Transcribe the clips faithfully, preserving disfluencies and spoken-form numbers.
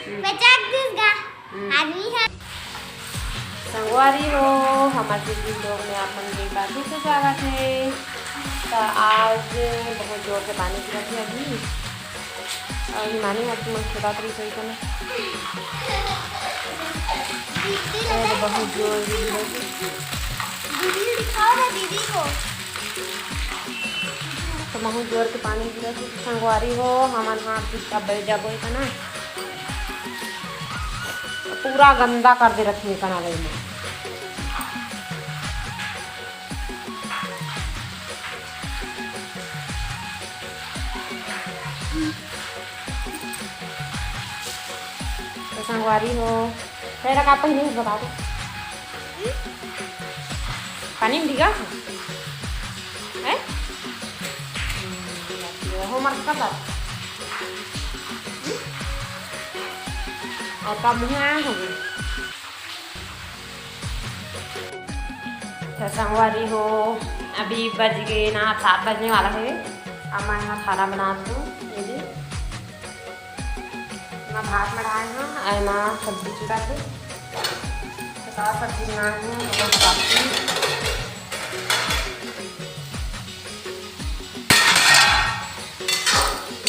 बचाक दिस गा। हम्म। आदमी है। संगवारी हो, हमर YouTube vlog में आप मन के एक बार फिर से स्वागत है। तो आज बहुत जोर से पानी गिरत है अभी, और मानी हर तुम खेता तरी सही कने। दीदी ए, तो बहुत जोर से गिरत है। दीदी दिखाओ ना दीदी को। तो बहुत जोर के पानी गिरत है। संगवारी हो, हमन हाथ भी अब जाबो इतना। पूरा गंदा कर दे रखे हैं कनावे में। तो संगवारी हो, तेरा का पहले ही बता दो। पानी में भीगा है? हैं? होमवर्क कर रहा था। हम्म? और कब नहीं आया होगी? तो संगवारी हो, अभी बज गए ना, सात बजने वाला है। अब मैं यहाँ खाना बनाती हूँ। ये जी, मैं भात मढ़ाए हूँ, एमा सब्जी चुरा के, तो का सब्जी बनाए हूँ, मैं बताती हूँ।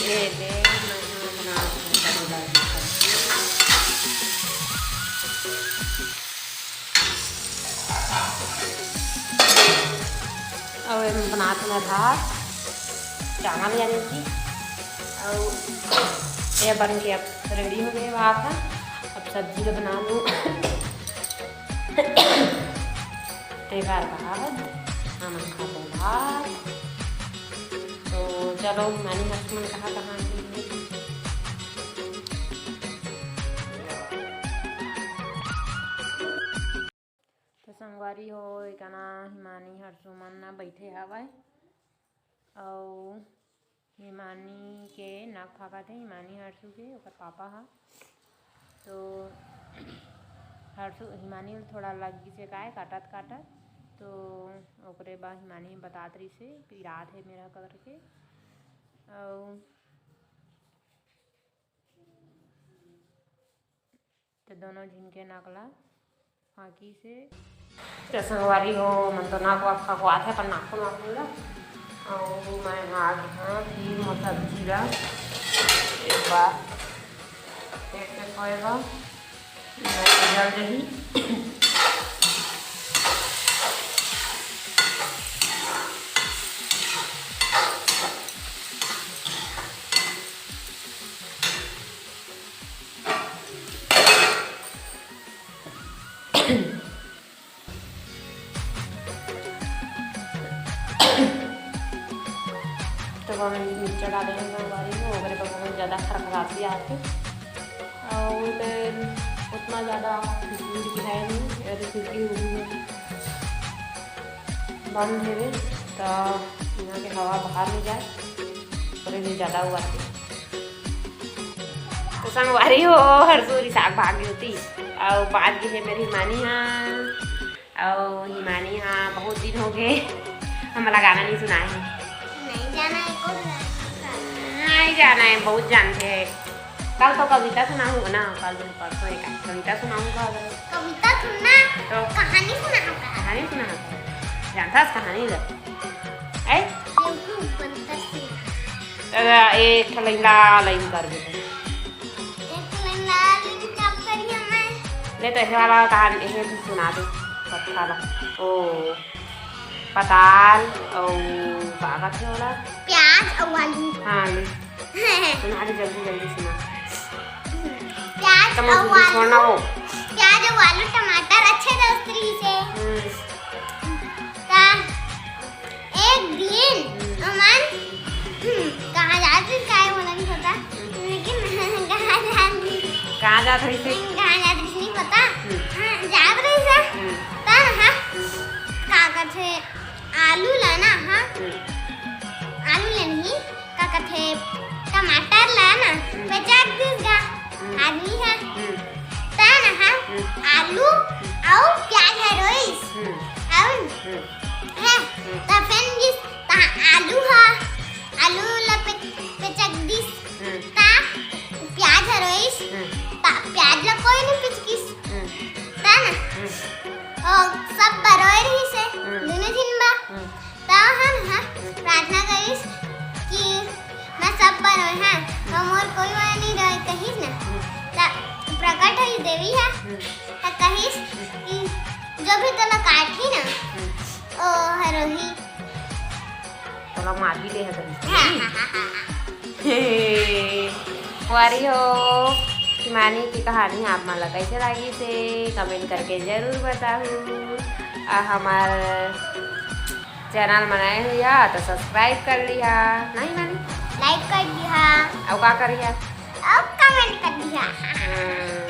ये दे, मैं यहाँ बना रही हूँ करेला की सब्जी। और एमे बनात हूँ मैं भात, चावल यानी कि, और ये बन के अब रेडी हो गए भात ह। अब सब्जी ला बना लूँ। तेकर बाद हमन खाबो भात। तो चलो, मानी हर मन कहाँ कहाँ के हैं। तो संगवारी हो, एकना हिमानी हरसू मन ना बैठे हवय, अउ हिमानी के नाक फाकत हे, हिमानी हरसू के, ओकर पापा ह। तो हरसू, हिमानी ल थोड़ा लग गिस हे काय काटत काटत, तो ओकरे बा हिमानी बतात रहिस हे, पिरात हे मेरा करके। अउ तो दोनों झिन के नाक ला फाँकिस हे। तो संगवारी हो, मन तो नाक वाक फकवात हे, पर नाखून वाखून ला। अउ मैं हा आगे हाँ, फिर मोर सब्जी ला एक बार पेट में सोए बर, मैं तो जल जही। तो हम मिर्चा डाले हैं संगवारी में, ओकरे पर बहुत ज़्यादा खरखरासी आथे। और उनके उतना ज़्यादा भीड़ भी है नहीं, अरे खिड़की उड़की बंद है, तो यहाँ के हवा बाहर नहीं जाए, ओकरे लिए ज़्यादा हुआ थे। तो संगवारी हो, हरसूरी साग भाग गई होती, और बात ये है मेरी हिमानी हाँ, और हिमानी हाँ, बहुत दिन हो गए, हमला गाना नहीं सुनाए हैं। नहीं जाना है, कौन जाना है? नहीं जाना है, बहुत जानते हैं। कल तो कविता सुनाऊंगा ना, कल परसों एक कविता सुनाऊंगा। कविता सुनना? तो कहानी सुनाऊंगा। कहानी सुना, जानता है कहानी ला? ऐ? बेवकूफ बनता से। अरे, एक ठो लाइन ला, लाइन कर दे। एक ठो लाइन ला, लाइन कब करी हमें? ले तो ऐसे वाला कहानी, ऐसे सुना दे, कथा ला। ओ, पताल, ओ, का कथे वाला? प्याज और आलू। हाँ, ले। सुना दे, जल्दी, जल्दी सुना। प्याज टमाटर और आलू। छोड़ना वो। प्याज और आलू, टमाटर अच्छे दोस्त रही से। हम्म। ता एक दिन हम्म। ओमन, हम्म, कहाँ जात रहिस, काय मोला नहीं पता, हम्म। लेकिन कहाँ जात रहिस? कहाँ जात रहिस? कहाँ जात रहिस, नहीं पता। हम्म। हाँ, जात रहिस, हाँ। हम्म। ता ना, हाँ, का कथे, आलू ला ना, हाँ। हम्म। आलू ले नहीं, का कथे, टमाटर ला ना, हम्म। बेचाक दिस गा, हम्म। आदमी है। हम्म। ता ना, हाँ, हम्म। आलू हम्म। अउ प्याज हरोइस। हम्म। अउ हम्म। है, हम्म। त फेन गिस, त आलू हा, आलू ला पे-, पेचक दिस, हम्म। त प्याज हरोइस, हम्म। त आज ला कोई नहीं पिचकिस। हम्म। ता ना? हम्म। ओ, सब बरोय रहिस हे, हम्म। दोनों झिन बा। हम्म। ता हम, हाँ, प्रार्थना करिस कि मैं सब बरोय, हाँ, तो मोर कोई वजह नहीं रहे कहिस ना। हम्म। ता प्रकट होइस देवी हा, हम्म। ता कहिस कि जो भी तोला काटही ना, हम्म। ओ हरोही। तोला मार भी दे हकन। हाँ, हाँ, हाँ, हाँ। हे, वारी हो, शिमानी की कहानी आप मन ला कैसे लगिस हे, comment करके जरूर बताहू। आ हमार channel बनाए हुई हा तो subscribe कर लिहा, नहीं मानी? Like कर दिहा। अउ का करिहा? अउ comment कर दिहा। हम्म।